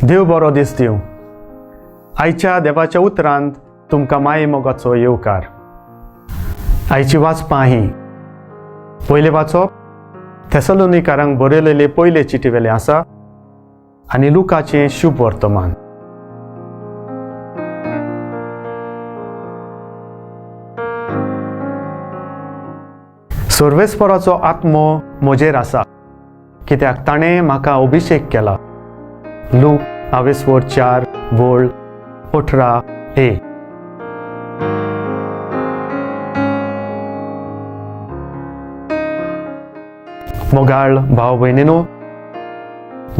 देव बरो दीस दिवं. आयच्या देवाच्या उतरांत तुमकां माये मोगाचो येवकार. आयची वाचपां ही पयलें वाचप थेसलोनिकारांक बरयलेले पयले चिटी वेलें आसा आनी लुकाचें शुभ वर्तमान. सर्वेस्पराचो आत्मो म्हजेर आसा, कित्याक ताणें म्हाका अभिशेक केला. लूक आवेस्वर 4 वळ 18 ए. मोगाळ भाव भयणीनो,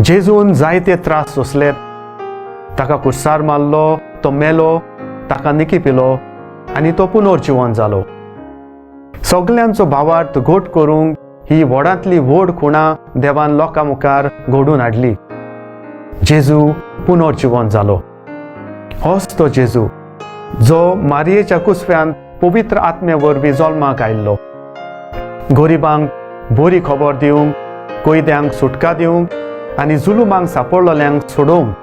जेजून जायते त्रास सोंसले. ताका कुर्सार मारलो, तो मेलो, ताका निकी पिलो आनी तो पुनर्जिवन जालो. सगल्यांचो भावार्थ घोट करूंक ही व्हडांतली व्हड खुणा देवान लोकां मुखार घडून हाडली. जेजू पुनर्जिवन जालो. होच तो जेजू जो मारयेच्या कुसव्यान पवित्र आत्म्या वरवीं जल्माक आयिल्लो, गरिबांक बरी खबर दिवंक, कैद्यांक सुटका दिवंक आनी जुलुमांक सापडलेल्यांक सोडोवंक.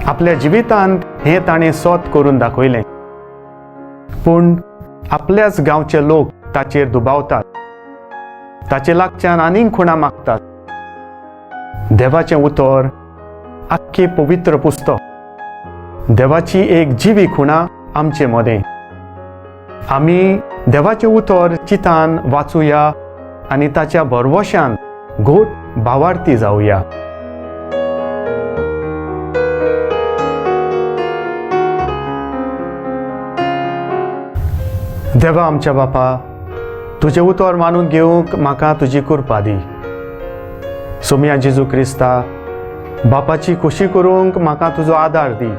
आपल्या जिवितांत हें ताणें सत करून दाखयलें. पूण आपल्याच गांवचे लोक ताचेर दुबावतात, ताचे लागच्यान आनीक खुणा मागतात. देवाचें उतर आख्खें पवित्र पुस्तक, देवाची एक जिवी खुणा आमचे मदें. आमी देवाचें उतर चितान वाचुया आनी ताच्या भरवशान घोट भावार्थी जावया. देवा आमच्या बापा, तुजें उतर मानून घेवंक म्हाका तुजी कृपा दी. सोमया जेजू क्रिस्ता, बापाची खोशी करूंक म्हाका तुजो आदार दी.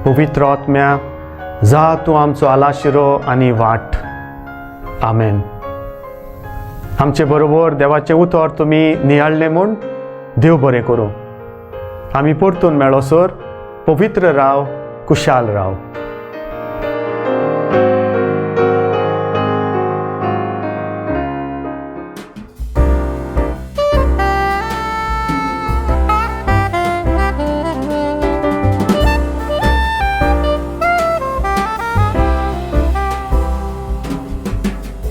पवित्र आत्म्या, जा तूं आमचो आलाशिरो आनी वाट. आमेन. आमचे बरोबर देवाचें उतर तुमी नियाळ्ळें म्हूण देव बरें करूं. आमी परतून मेळोसर पवित्र राव, कुशाल राव.